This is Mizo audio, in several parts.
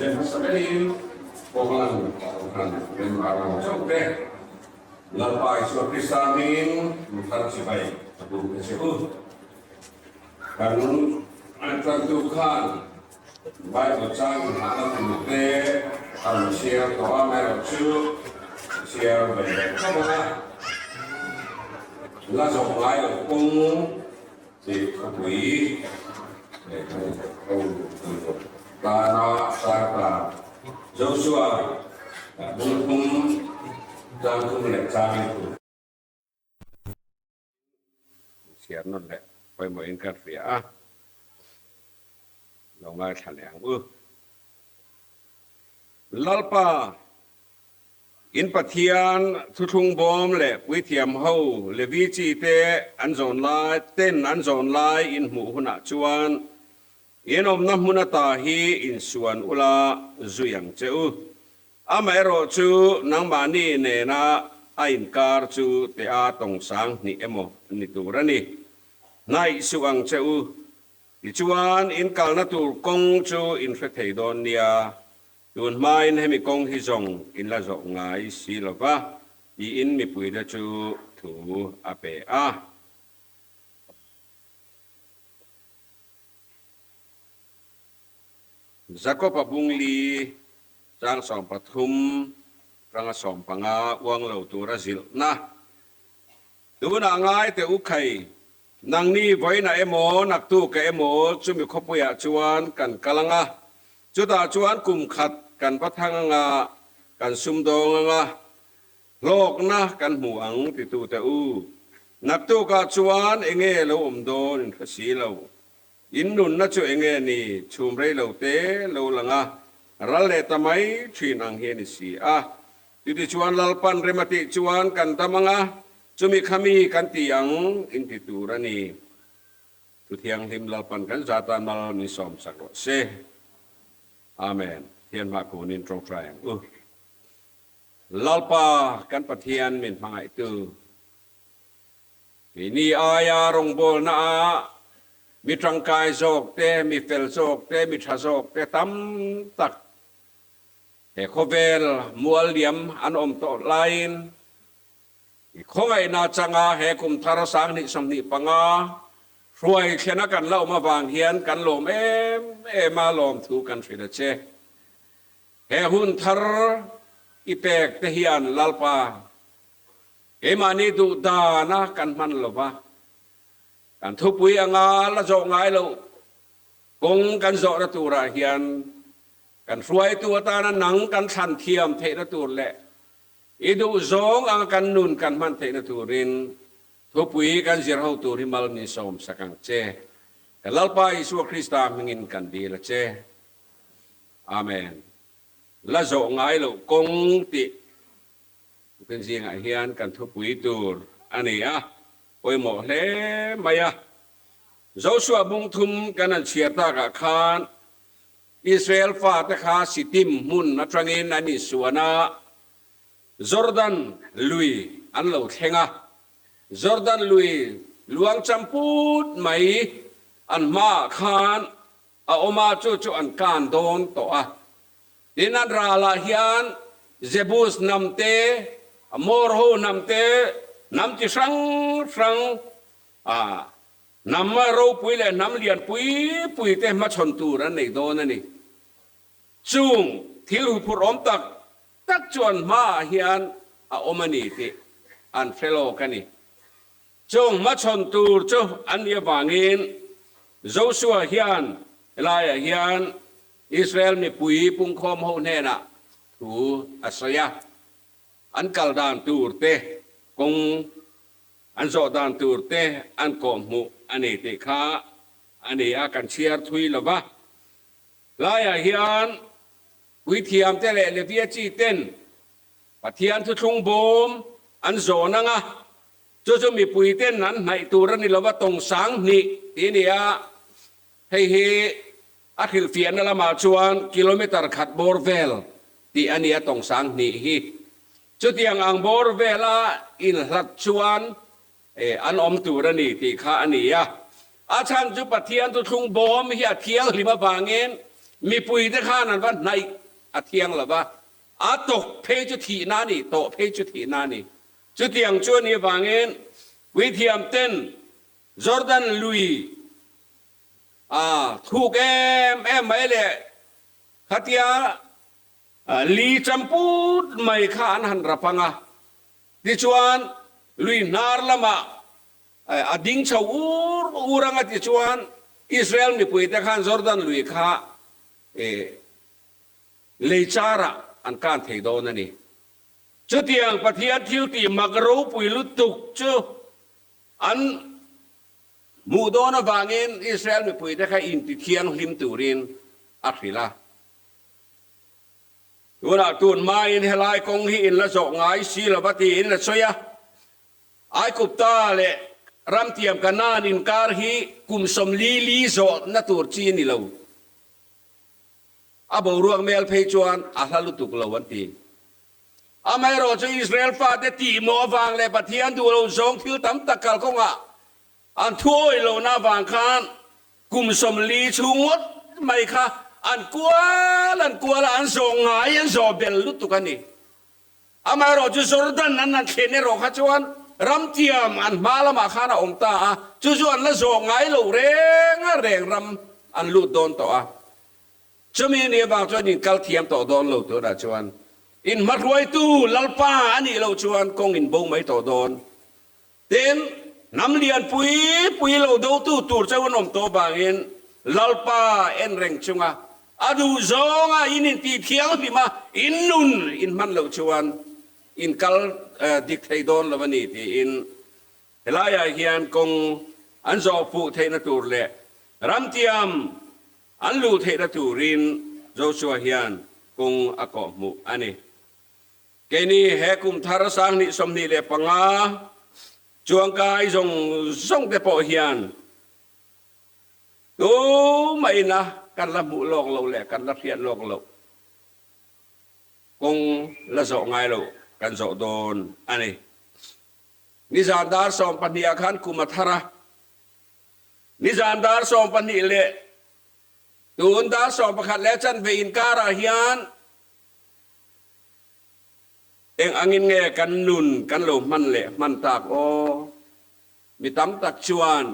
Leh hmasa berin Kawnglan Kohhran member ho chauh te Lalpa Isua Krista hmingin Luthar chibai a buk a che u. Kan tantu khan Bible chang inhahna tur te a rawn chhiar tawh a, amaherawhchu chhiar ve leh tho ang a, la zawh ngai loh kawng tih khawpui leh ho tur tana tarta Joshua bungphum tlangthum leh changin tur chhiar nawn leh pawimawhin ka hria a, lo ngaithla leh ang u. Lalpa In Pathian thuthlung bawm leh puithiam ho Levi chi te an zawn lai ten an zawn lai in hmuh hunah chuan in awmna hmun ata hi insuan ula zui ang che u. Amaherawh chu nangmahni nena a inkar chu tea tawng sang hnih emaw ni tur a ni. Hnaih suh ang che u. Tichuan in kalna tur kawng chu in hre thei dawn nia. Tun hmain hemi kawng hi zawng in la zawh ngai si lo va, tiin mipuite chu thu a pe a. Jakob-a bungli chang 13 tanga 15 uang lo tura zilhna tunah ngai teh u khai, Nangni vawiinah emaw, naktuka emaw chumi khawpuiah chuan kan kal ang a, chutah chuan kum khat kan va thang ang a, kan sumdawng ang a, hlawkna kan hmu ang titute u. Naktukah chuan enge lo awm dawn in hre si lo. In nunna chu enge ni chhum rei lo te lo lang a, ral leh ta mai thin ang hi a ni si a. Chutichuan Lalpan rem a tih chuan kan dam ang a, Chumi kha mi kan ti ang in ti tur a ni. Thu Thianghlim Lalpan kan zata mal min sawm sak rawh se. Amen. Thian hma kunin tawngtai ang u. Lalpa kan Pathian min hmangaihtu. Keini aia rawngbawlna ah mi tangkai zawk te, mi fel zawk te, mi tha zawk te tam tak he khawvel mual liam an awm tawh laiin I khawngaihna changa he kum thar 2025 hruai thlena kan la awm avang hian kan lawm em em a, lawmthu kan hrilh a che. He hun thar i pek te hian Lalpa keimahni duh dana kan hman lo va, kan thupui anga la zawh ngai loh kawng kan zawhna turah hian kan hruaitu atana nang kan thlan thiam theihna tur leh I duh zawng anga kan nun kan hman theihna turin thupui kan zir ho tur hi mal min sawm sak ang che. Kan Lalpa Isua Krista hmingin kan dil a che. Amen. La zawh ngai loh kawng tih kan zingah hian kan thupui tur a ni a, pawimawh hle mai a. Joshua bung thum kan han chhiar takah khan Israel fate kha Sittim hmun atangin an insuan a, Jordan lui an lo thleng a. Jordan lui luang champut mai an hmaah khan a awm a, chu chu an kan dawn tawh a. Tin, an ralah hian Jebus hnam te, Amor ho hnam te, hnam chi hrang hrang a Hnam ropui leh hnam lian pui pui te hmachhawn tur an nei dawn a ni. Chung thil huphurh awm tak tak chuan hmaah hian a awm a ni tih an hre lawk a ni. Chung hmachhawn tur chu an nih avangin Joshua hian helaiah hian Israel mipui pungkhawm ho hnenah thu a sawi a, an kal dan tur te kawng An zawh dan tur te an kawh hmuh a ni tih kha a ni a, kan chhiar thui lo va. Laiah hian puithiam te leh Levia chi ten Pathian thuthlung bawm an zawn ang a, chu chu mipui ten an hnaih tur a ni lo va, tawng sang hnih tih a ni a, hei hi a hrilhfiahna lamah chuan kilometre khat bawr vel tih a ni a, tawng sang hnih hi. Chutiang ang bawr vela inhlat chuan an awm tur a ni tih kha a ni a. A chhan chu Pathian thuthlung bawm hi a thianghlim avangin Mipuite khan an va hnaih a thiang lo va, a tawk phei chu thihna a ni, tawh phei chu thihna a ni. Chutiang chu a nih avangin puithiamten Jordan lui a thuk em em mai leh khatia li champut mai kha an han rap ang a, tichuan lui hnar lamah A ding chho ur ur anga tichuan Israel mipuite khan Jordan lui kha lei charah an kan thei dawn a ni. Chutiang Pathian thil tih mak ropui lutuk chu an hmuh dawn avangin Israel mipuite kha inti thianghlim turin a hrilh a. Tunah tun hmain helai kawng hi in la zawh ngai si lova tiin a sawi a. Aigupta leh ramtiam Kanaan inkar hi kum 40 li zawhna tur chi a ni lo. A boruak mel phei chuan a hla lutuk lo an ti. Amaherawh chu Israel fate tihmawh avang leh Pathian duh lo zawng thil tam tak kalkawngah an thuawih lohna avang khan kum 40 chhung ngawt mai kha an kual an kual a, an zawh ngai an zawh bel lutuk a ni. Amaherawh chu Jordan an han thlen erawh kha chuan ramtiam an hma lamah khan a awm ta a, chu chu an la zawh ngai lo reng a, reng ram an lut dawn tawh a. Chumi ni avang chuan in kal thiam tawh dawn lo tunah chuan in hmahruaitu Lalpa a nih loh chuan kawng in bo mai tawh dawn. Tin, hnam lian pui pui lo dotu tur chauh an awm tawh vangin Lalpa en reng chunga a duh zawnga in intih thianghlim a, in nun in hman loh chuan in kal dik thei dawn lo a ni tiin helaiah hian kawng an zawh fuh theihna tur leh ramtiam an luh theihna turin Joshua hian kawng a kawhhmuh a ni. Keini he kum thar 2025 chuangkai zawng zawng te pawh hian tumah ina kan la hmuh lawk loh leh kan la hriat lawk loh kawng la zawh ngai loh kan zawh dawn a ni. Nizan dar 12 ah khan kum a thar a, nizan dar 12 leh tun dar 11 leh chanve inkarah hian Eng angin nge kan nun kan lo hman leh hman tak aw? Mi tam tak chuan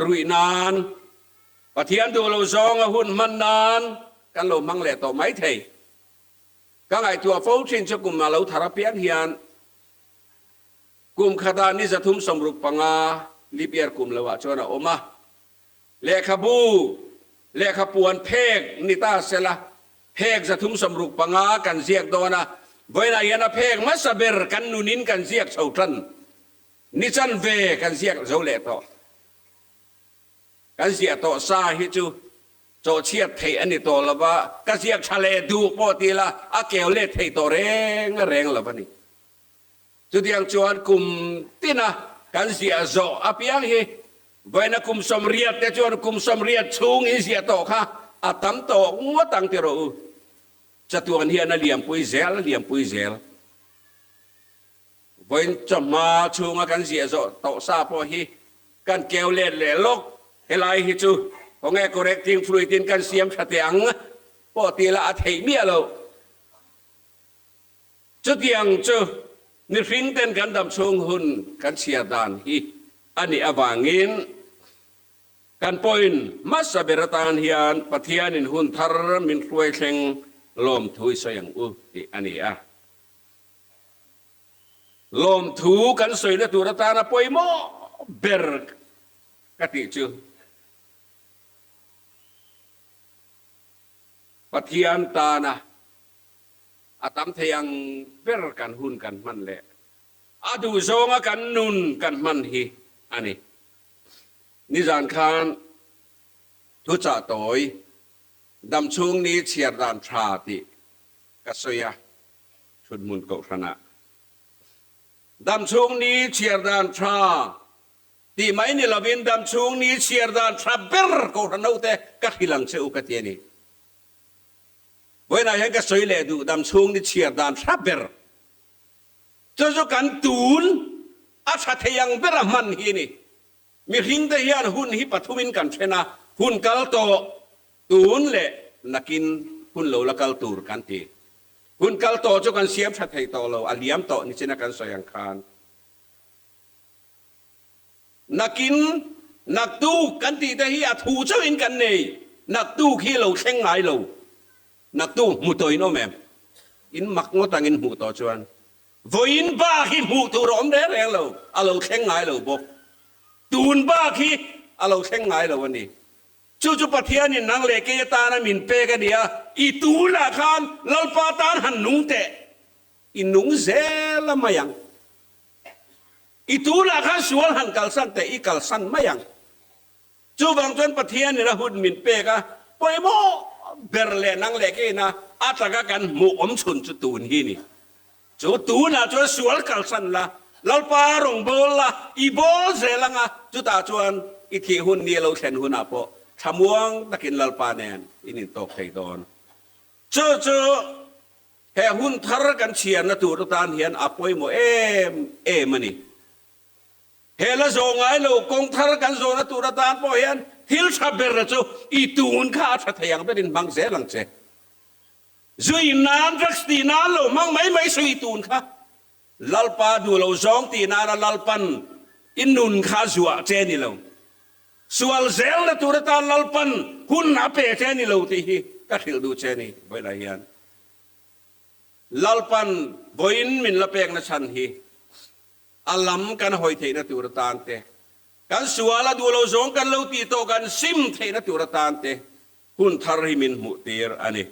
ruih nan, Pathian duh lo zawnga hun hman nan kan lo hmang leh tawh mai thei. Ka ngaihtuah fo thin chu kum a lo thar apiang hian kum khatah ni 365 leap year kum loah chuan a awm a. Lehkhabu, lehkhapuan phek ni ta sela, phek 365 kan ziak dawn a, vawiinah hian a phek hmasa ber kan nunin kan ziak chho tan, ni chanve kan ziak zo leh tawh. Kan ziah tawh sa hi chu chawhchhiat theih a ni tawh lo va, ka ziak tha leh duh pawh ti ila a keu let theih tawh reng reng lo a ni. Chutiang chuan kum tina kan ziah zawh apiang hi vawiina kum 80 te chuan kum 80 chhung in ziah tawh kha a tam tawh ngawt ang ti rawh u. Chatuan hian a liampui zel a liampui zel. Vawiin chawhma chhunga kan ziah zawh tawh sa pawh hi kan keu let leh lawk. Helai hi chu khawnge correcting fluid in kan siam tha teh ang pawh ti la a theih miah loh. Chutiang chu mihring ten kan dam chhung hun kan chhiar dan hi a nih avangin kan point hmasa ber atan hian Pathianin hun thar min hruai thleng lawmthu i sawi ang u tih a ni a. Lawmthu kan sawina tur atana pawimawh ber ka tih chu Pathian tana A tam thei ang ber kan hun kan hman leh a duh zawnga kan nun kan hman hi a ni. Nizan khan thuchah tawi damchhung ni chhiar dan tha tih ka sawi a, thuthmun kohhranah damchhung ni chhiar dan tha tih mai ni lovin damchhung ni chhiar dan tha ber kohhran hote ka hrilh ang che u ka ti a ni. Vawiinah hian ka sawi leh duh dam chhung ni chhiar dan hra ber chu chu kan tun a tha thei ang bera hman hi a ni. Mihring te hian hun hi pathumin kan then a, hun kal tawh, Tun leh nakin hun lo la kal tur kan ti. Hun kal tawh chu kan siam tha thei tawh lo, a liam tawh nichina kan sawi ang khan. Nakin naktuk kan tih te hi a thu chauhin kan nei, naktuk hi lo thleng ngai lo. Naktuk hmu tawh in awm em? In mak ngawt angin hmuh tawh chuan vawiin bak hi hmuh tur a awm reng reng lo, a lo thleng ngai lo bawk. Tun bak hi a lo thleng ngai lo a ni. Chu chu Pathianin nang leh kei atana min pek a ni a, i tunah khan Lalpa tan han nung teh, i nung zel a mai ang. I tunah khan sual han kalsan teh, i kalsan mai ang. Chuvang chuan Pathianin a hun min pek a, pawimawh ber leh nang leh keiin a a taka kan hmuh awm chhun chu tun hi ni. Chu tunah chuan sual kalsan la, Lalpa rawngbâwl la, i bâwl zel ang a, chutah chuan i thih hun ni a lo thlen hunah pawh thlamuang takin Lalpa nen in intawk thei dawn. Chu chu he hun thar kan chhiarna tur atan hian a pawimawh em em a ni. He la zawh ngai lo kawng thar kan zawhna tur atan pawh hian thil tha ber chu i tun kha a tha thei ang berin hmang zel ang che. Zui nan drugs tih nan lo hmang mai mai sui tun kha Lalpa duh lo zawng tih nana Lalpan i nun kha zuah che ni lo. Sual zelna tur atan Lalpan hun a pe che ni lo tih hi ka hrilh duh che ni vawilah hian. Lalpan vawiin min la pekna chhan hi a lam kan hawi theihna tur atan te, kan sual a duh lo zawng kan lo tih tawh kan sim theihna tur atan te Hun thar hi min hmuh tir a ni.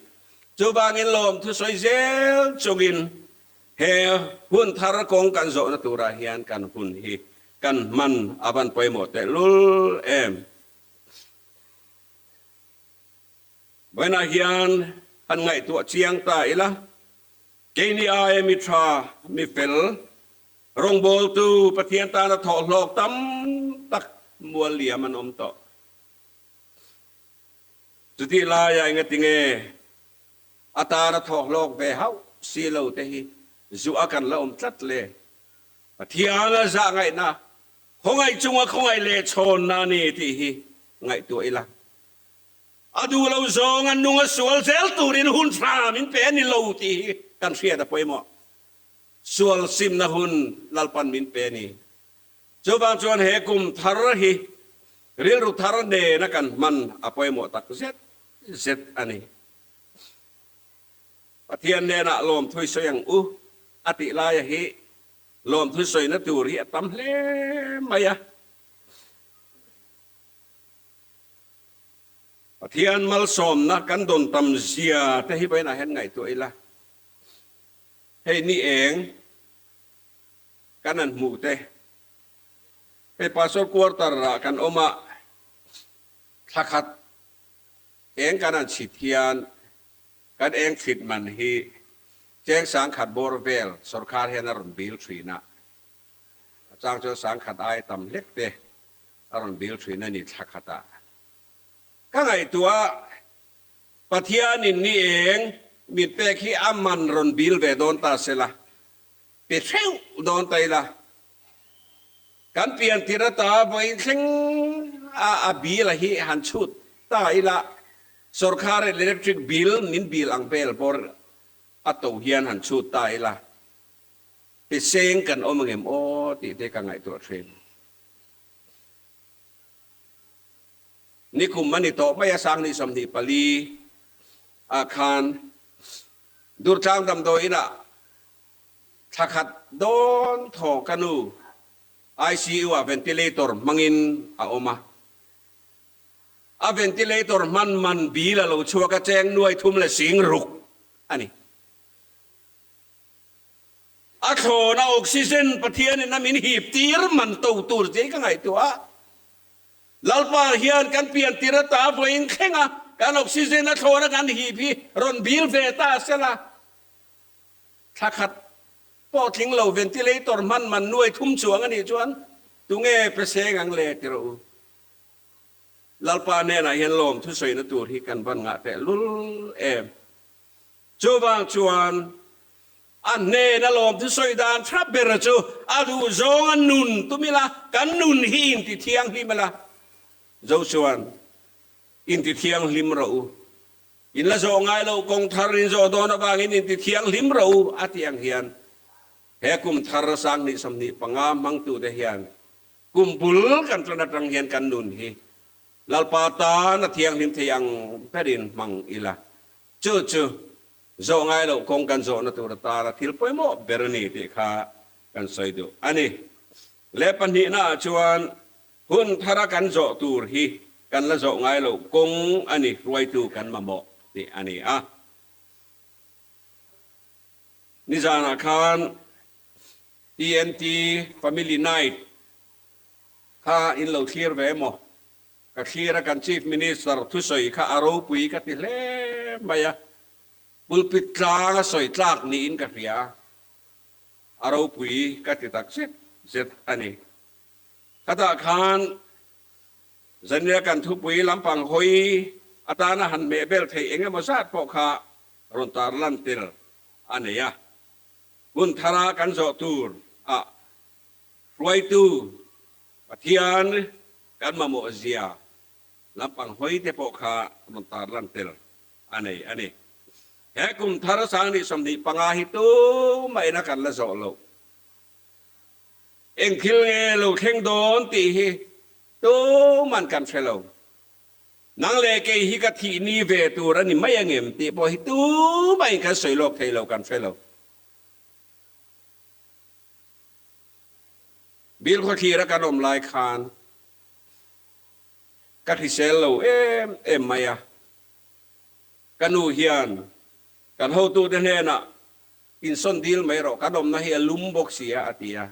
Chuvangin lawmthu sawi zel chungin he hun thar kawng kan zawhna turah hian kan hun hi kan hman a van pawimawh tehlul em. Vawiinah hian han ngaihtuah chiang ta ila, keini aia mi tha, mi fel, rawngbawltu Pathian tana thawhhlawk tam tak mual liam an awm tawh. Chutih laia engatinge a tana thawk hlawk ve hauh si lo te hi zu a kan la awm tlat le? Pathian a zah ngaihna, khawngaih chunga khawngaih leh chhawnna a ni tih hi ngaihtuah ila. A duh lo zawng a nung a sual zel turin hun tha min pe a ni lo tih hi kan hriat a pawimawh. Sual simna hun Lalpan min pe a ni. Chuvang chuan he kum thar hi rilru thar nena kan hman a pawimawh tak zet zet a ni. Pathian hnenah lawmthui sawi ang u a tih laia hi lawmthui sawina tur hi a tam hle mai a. Pathian malsawmna kan dawn tam zia te hi vawiinah hian ngaihtuah ila, hei ni eng, Kan han hmuh te. Hei Pastor quarter ah kan awm a, thla khat eng kan han chhit hian kan eng chhit man hi cheng sangkhat bawr vel sorkar hian a rawn bil thin a, a chang chuan sangkhat ai tam hlek te a rawn bil thin a ni thla khat ah. Ka ngaihtuah Pathianin ni eng min pek hi a man rawn bil ve dawn ta sela. Pe hreuh dawn ta ila, kan pian tir ata vawiin thleng a a bill a hi han chhut ta ila, sorkar in electric bill min bill ang vel bawr a to hian han chhut ta ila, pe seng kan awm angem aw tih te ka ngaihtuah thin. Nikum a ni tawh mai a, Sanghnih 24 ah khan Durtlang damdawi inah Thla khat dawn thaw ka nu ICU ah ventilator hmangin a awm a. A ventilator hman man bil a lo chhuak a, cheng nuai thum leh sing ruk a ni. A thlawna oxygen Pathianin a min hip tir man to tur che ka ngaihtuah a. Lalpa hian kan pian tir ata vawiin thleng a, kan oxygen a thlawna kan hip hi rawn bil ve ta sela. Thla khat pawh tling lo ventilator hman man nuai thum chuang a nih chuan tunge pe seng ang le ti rawh u. Lalpa hnenah hian lawm thusawina tur hi kan van ngah teh lul em. Chuvang chuan a hnena lawm thusawi dan tha ber chu a duh zawng a nun tum ila, kan nun hi inti thianghlim ila. Zo chuan. Intithianghlim rawh u. In la zawh ngai loh kawng thar in zawh dawn avangin intithianghlim rawh u a tih ang hian he kum thar 2025 hmangtute hian kum bul kan tan atang hian kan nun hi Lalpa tan a thianghlim thei ang berin hmang ila. Chu chu zawh ngai loh kawng kan zawhna tur atana thil pawimawh ber a ni tih kha kan sawi duh a ni. Leh pahnihnaah chuan hun thara kan zawh tur hi kan la zawh ngai loh kawng a ni, hruaitu kan mamawh tih a ni a. Nizanah khan TNT Family Night kha in lo thlir ve emaw? Ka thlir a, kan Chief Minister thusawi kha a ropui ka ti hle mai a, pulpit tlang a sawi tlak niin ka hria a, a ropui ka ti tak zet zet a ni. Khatah khan Zania kan thupui lampang hawi atana han hmeh bel theih eng emaw zat pawh kha rawn tarlan tel a nei a, hun thara kan zawh tur ah hruaitu Pathian kan mamawh zia lampang hawi te pawh kha rawn tarlan tel a nei a ni. He kum thar 2025 hi tumah ina kan la zawh loh. Eng thil nge lo thleng dawn tih hi tuman kan hre lo. Nang leh kei hi ka thih ni ve tur a ni mai angem tih pawh hi tumah in kan sawi lawk thei lo, kan hre lo. Bilkhawthlir a kan awm lai khan ka hrisel lo em em mai a, ka nu hian kan hotute hnenah insawn dil mai rawh, kan awmna hi a lum bawk si a, a ti a.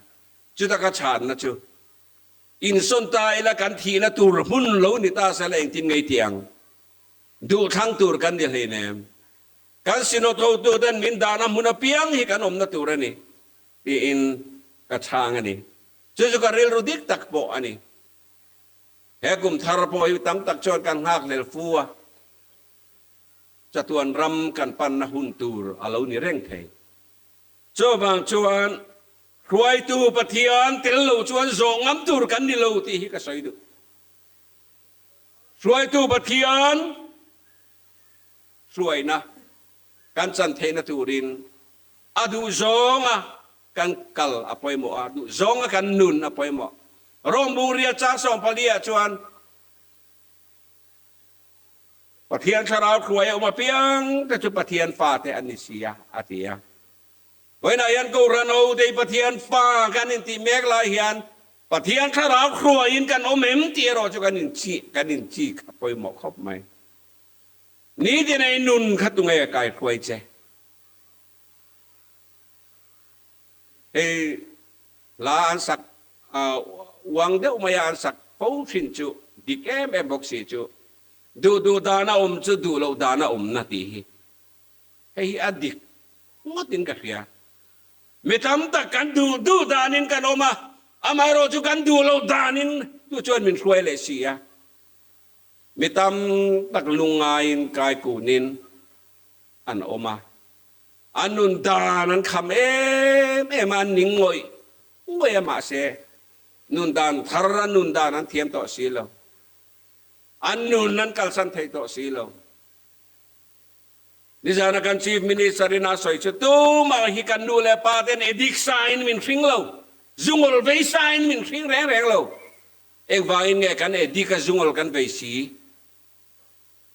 Chuta ka chhanna chu, insawn ta ila kan thihna tur hmun lo ni ta sela engtin ngei ti ang? Duhthlang tur kan ni hleinem. Kan synod hotuten min dahna hmun apiang hi kan awmna tur a ni. Tiin ka chhang a ni. Chu chu ka rilru dik tak pawh a ni. He kum thar pawh hi tam tak chuan kan nghakhlel fu a, chatuan ram kan panna hun tur a lo ni reng thei. Chuvang chuan hruaitu Pathian tel lo chuan zawh ngam tur kan ni lo tih hi ka sawi duh. Hruaitu Pathian hruaina kan chan theihna turin A duh zawnga kan kal a pawimawh a, duh zawnga kan nun a pawimawh. Rom bungria chang 14 ah chuan Pathian thlarau hruai a awm apiang te chu Pathian fate an ni si a, a ti a. Vawiinah hian Kohhran ho te hi Pathian fa kan intih mek lai hian Pathian thlarau hruaiin kan awm em tih erawh chu kan inchih, kan inchik a pawimawh khawp mai. Nitin a i nun kha tunge kai hruai che? Hei hla an sak uang deuh maia an sak fo thin chu dik em em bawk si chu duh duh dana awm chu duh loh dana awmna tih hi hei hi a dik ngawtin ka hria. Mi tam tak kan duh duh danin kan awm a, amaherawh chu kan duh loh danin chu chuan min hruai leh si a. Mi tam tak lungngaiin kai kunin an awm a, an nun dan an kham em em a, an ning ngawih ngawih a, mahse nun dan thar an nun dan an thiam tawh si lo, an nun an kalsan thei tawh si lo. Nizana kan Chief Minister in a sawi chu tumah hi kan nu leh pa ten edik sa in min hring lo, zungawl vei sa in min hring reng reng lo, engvangin nge kan edik a zungawl kan vei si?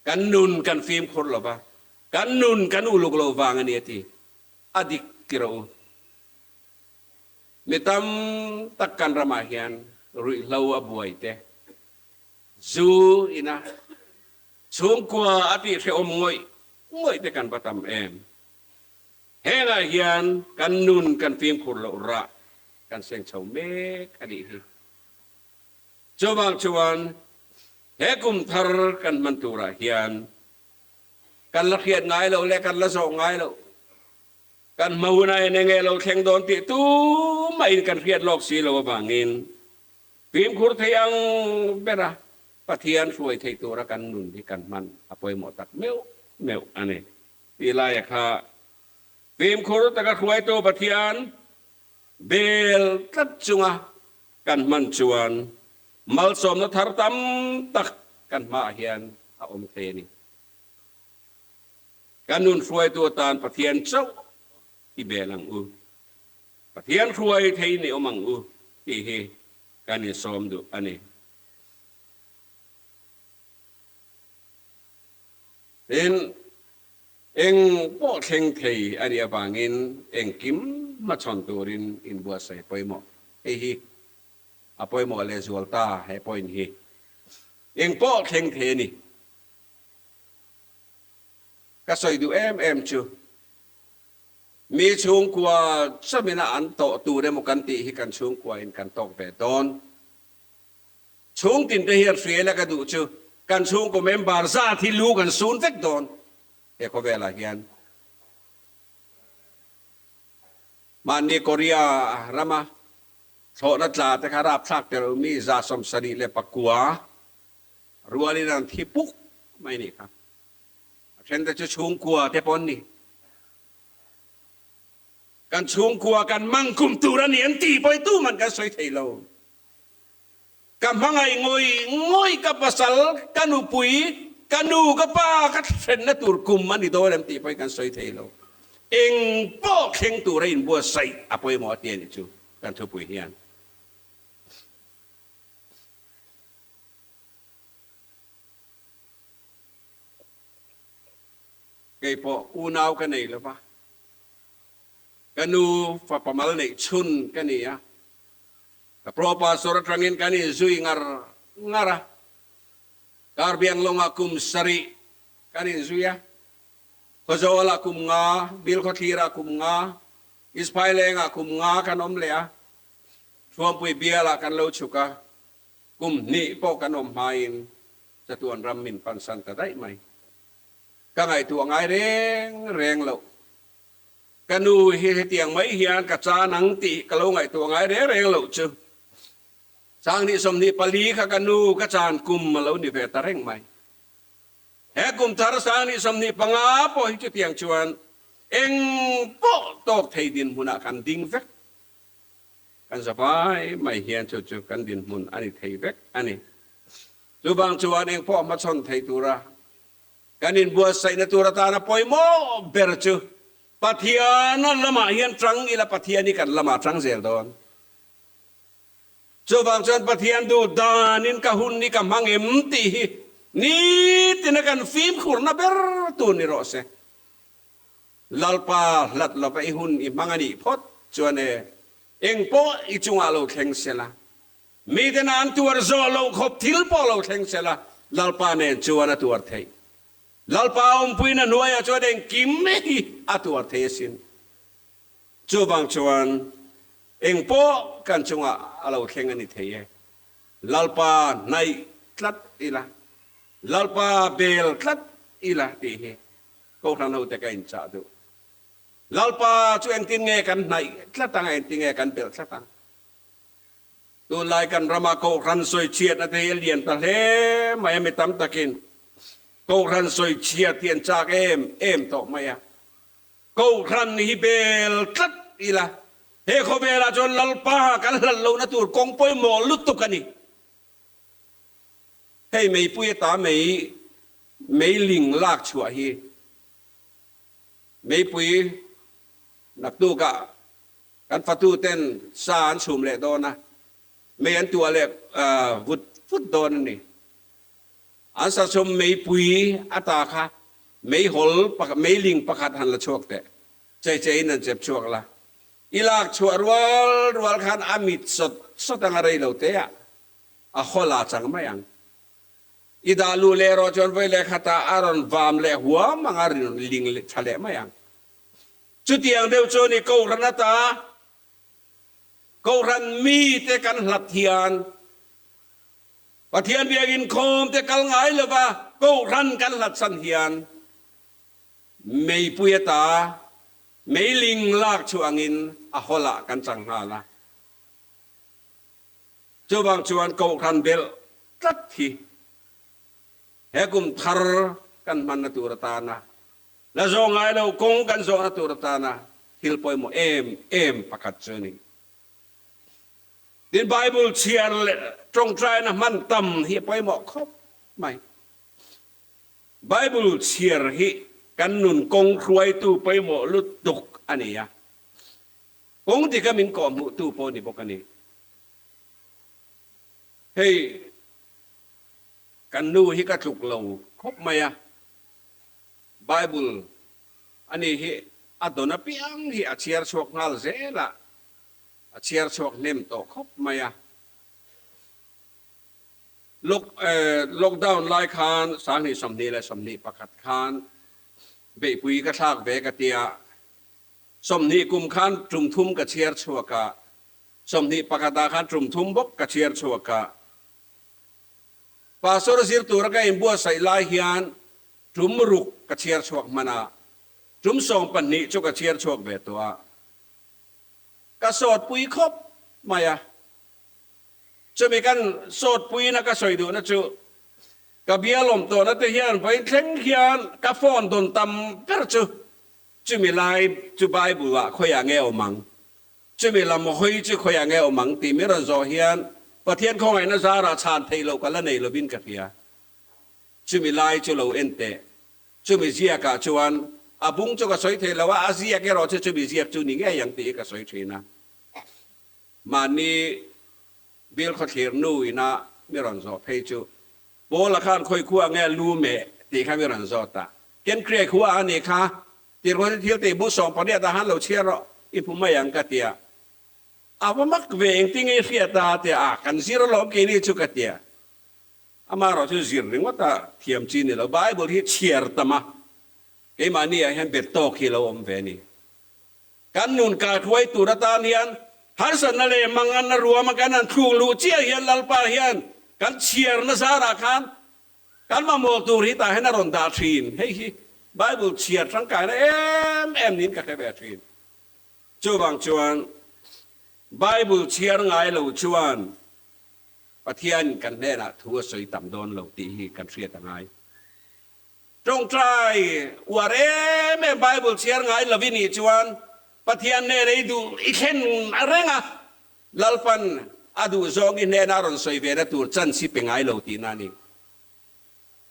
Kan nun kan fimkhur lo va, kan nun kan uluk lo vang a ni a ti. A dik ti rawh u. Mi tam tak kan ramah hian ruihhlo a buai te, zu ina chhungkua a tihhrehawm ngawih ngawih te kan va tam em. Hengah hian kan nun kan fimkhur loh rah kan seng chho mek a nih hi. Chuvang chuan he kum thar kan hman turah hian kan la hriat ngai loh leh kan la zawh ngai loh, kan hma hunah hian enge lo thleng dawn tih tumahin kan hriat lawk si lo avangin fimkhur thei ang bera Pathian hruai thei tura kan nun hi kan hman a pawimawh tak meuh meuh a ni. Tih laia kha fimkhur taka hruaitu Pathian bel tlat chunga kan hman chuan malsawmna thar tam tak kan hmaah hian a. a awm thei a ni. Kan nun hruaitu atan Pathian chauh i bel ang u. Pathian hruai theiin i awm ang u tih hi kan insawm duh a ni. Tin, eng pawh thleng thei a nih avangin engkim hmachhawn turin inbuatsaih pawimawh. Hei hi a pawimawh lehzual ta he point hi. Eng pawh thleng thei a ni. Ka sawi duh em em chu mi chhungkua chamina an tawh tur emaw kan tih hi kan chhungkua in kan tawk ve dawn. Chhungtin te hian hriaila ka duh chu kan chhungkaw member zat hi lu kan sun vek dawn he khawvelah hian. Mahni Korea rama thlawhna tla te kha rapthlak tel mi 74 rualin an thi puk mai nih kha. A then te chu chhungkua te pawh an ni. Kan chhungkua kan mang kum tur a ni an tih pawh hi tuman kan sawi thei lo. Ka hmangaih ngawih ngawih ka pasal, ka nupui, ka nu, ka pa ka thlenna tur kum a ni dawn em tih pawhin kan sawi thei lo. Eng pawh thleng tura inbuatsaih a pawimawh a ti a nih chu kan thupui hian. Kei pawh unau ka nei lo va, ka nu fapa mal neih chhun ka ni a. Ka pro pastor atangin kan inzui ngar ngar a, Karbiang lawngah kum sarih kan inzui a, Khawzawlah kum nga, Bilkhawthlirah kum nga, Ispailengah kum nga kan awm leh a, Thuampui bialah kan lo chhuk a, kum hnih pawh kan awm hmain chatuan ram min pansan ta daih mai. Ka ngaihtuah ngai reng reng loh. Ka nu hi hetiang mai hian ka chan ang tih ka lo ngaihtuah ngai reng reng loh chu. 2024 kha ka nu ka chan kum a lo ni ve ta reng mai. He kum thar 2025 pawh hi chutiang chuan eng pawh tawk thei dinhmunah kan ding vek. Kan za vai mai hian chu chu kan dinhmun a ni thei vek a ni. Chuvang chuan eng pawh hmachhawn thei tura Kan inbuatsaihna tur atana pawimawh ber chu Pathiana lamah hian tang ila Pathian hi kan lamah tang zel dawn. Chuvang chuan Pathian duh danin ka hun hi ka hmang em tih hi nitina kan fimkhurna ber tur ni rawh se. Lalpa hlat lova i hun i hmang a nih phawt chuan e, engpawh i chungah lo thleng sela. Miten an tuar zawh loh khawp thil pawh lo thleng se la, Lalpa nen chuan a tuar theih. Lalpa awmpuina hnuaiah chuan engkim hi a tuar thei asin. Chuvang chuan eng pawh kan chungah a lo thleng a ni thei e. Lalpa hnaih tlat ila, Lalpa bel tlat ila tih hi Kohhran hote ka inchah duh. Lalpa chu engtin nge kan hnaih tlat ang a, engtin nge kan belh tlat ang? Tunlai kan rama Kohhran sawichhiatna te hi a lian ta hle mai a, mi tam takin Kohhran sawichhiat hi an chak em em tawh mai a. Kohhran hi bel tlat ila, he khawvelah chuan Lalpa kan hlat lohna tur kawng pawimawh lutuk a ni. Hei meipui ata mei meiling lak chhuah hi meipui naktukah Kan fatu ten sa an chhum leh dawn a, mei an tuah leh vut vut dawn a ni. An sa chhum meipui ata kha meihawl pakhat, meiling pakhat han la chhuak teh. Chei cheiin an chep chhuak la. I lak chhuah rual rual khan a mit sawt sawt anga rei lo te ah a hawl a chang mai ang. I dah luh leh erawh chuan vawi leh khatah a rawn vam leh huam anga rawn ling tha leh mai ang. Chutiang deuh chu ni Kohhran ata Kohhran mite kan hlat hian Pathian biak inkhawm te kal ngai lova Kohhran kan hlat san hian meipui ata meiling lak chu angin a hawlah kan chang nghal a. Chuvang chuan Kohhran belh tlat hi he kum thar kan hmanna tur atana La zawh ngai lo kawng kan zawhna tur atana thil pawimawh em em pakhat chu a ni. Tin, Bible chhiar leh tawngtaina hman tam hi a pawimawh khawp mai. Bible chhiar hi kan nun kawng hruaitu pawimawh lutuk a ni a, kawng dika min kawhhmuhtu pawh ni bawk a ni. Hei kan nu hi ka tluk lo khawp mai a, Bible a ni hi a dawn apiang hi a chhiar chhuak nghal zel a, a chhiar chhuak hnem tawh khawp mai a. Lockdown lai khan sanghnih 21 khan beihpui ka thlak ve ka tia, 20 kum khan tum thum ka chhiar chhuak a, 21 ah khan tum thum bawk ka chhiar chhuak a. Pastor zir tura ka inbuatsaih lai hian tum ruk ka chhiar chhuak hman a, tum 12 chu ka chhiar chhuak ve tawh a. Ka sawtpui khawp mai a. Chumi kan sawtpuina ka sawi duhna chu ka bialawm tawhna te hian vawiin thleng hian ka phone dawn tam ber chu chumi lai chu Bible ah khawiah nge awm ang, chumi lam hawi chu khawiah nge awm ang tih min rawn zawh hian Pathian khawngaihna zarah chhan theih loh ka la nei lovin ka hria. Chumi lai chu lo en teh. Chumi ziakah chuan a bung chu ka sawi thei lo a, a ziak erawh chu chumi ziak chu ni ngei ang tih hi ka sawi thin a. Mahni bil khawthlir nu ina mi rawn zawh phei chu Paula khan khawi khua nge lu meh tih kha mi rawn zawt a, Kenkriai khua a nih kha, tirhmawti thil tih bu 18 ah han lo chhiar rawh, i hmu mai ang ka ti a. A va mak ve engtinge i hriat a tia a, kan zir alawm keini chu ka ti a. Amaherawh chu zir ringawt a thiam chi ni lo, Bible hi chhiar tam a, keimahni ah hian bet tawk hi lo awm ve a ni. Kan nun kaihruai tur atan hian harsatna leh manganna ruama kan han thluk luh chiah hian Lalpa hian kan chhiarna zarah khan kan mamawh tur hi tah hian a rawn dah thin. Hei hi Bible chhiar tangkaina em em niin ka hre ve thin. Chuvang chuan Bible chhiar ngai lo chuan Pathian kan hnenah thu a sawi tam dawn lo tih hi kan hriat a ngai. Tawngtai uar em em Bible chhiar ngai lo i nih chuan Pathian hnena i duh i thlen a reng a, Lalpan a duh zawng i hnena a rawn sawi ve na tur chance hi pe ngai lo tihna a ni.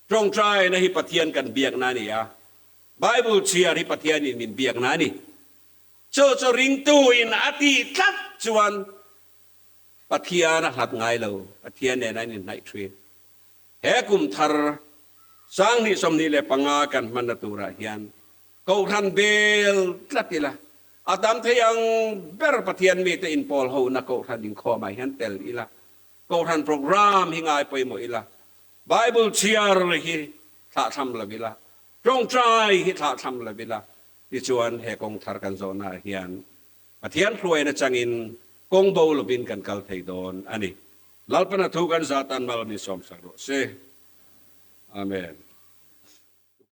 Tawngtaina hi Pathian kan biakna a ni a, Bible chhiar hi Pathianin min biakna a ni. Chu chu ringtuin a tih tlat chuan Pathian a hlat ngai lo, Pathian nen an inhnaih thin. He kum thar 2025 kan hmanna turah hian Kohhran bel tlat ila, a tam thei ang ber Pathian mite inpawl hona Kohhran inkhawmah hian tel ila, Kohhran program hi ngai pawimawh ila, Bible chhiar hi thlahthlam lo ila, tawngtai hi thlahthlam lo ila, tichuan he kawng thar kan zawhnaah hian Pathian hruaina changin kawng bo lovin kan kal thei dawn a ni. Lalpana thu kan zah tan mal min sawmsak rawh se. Amen.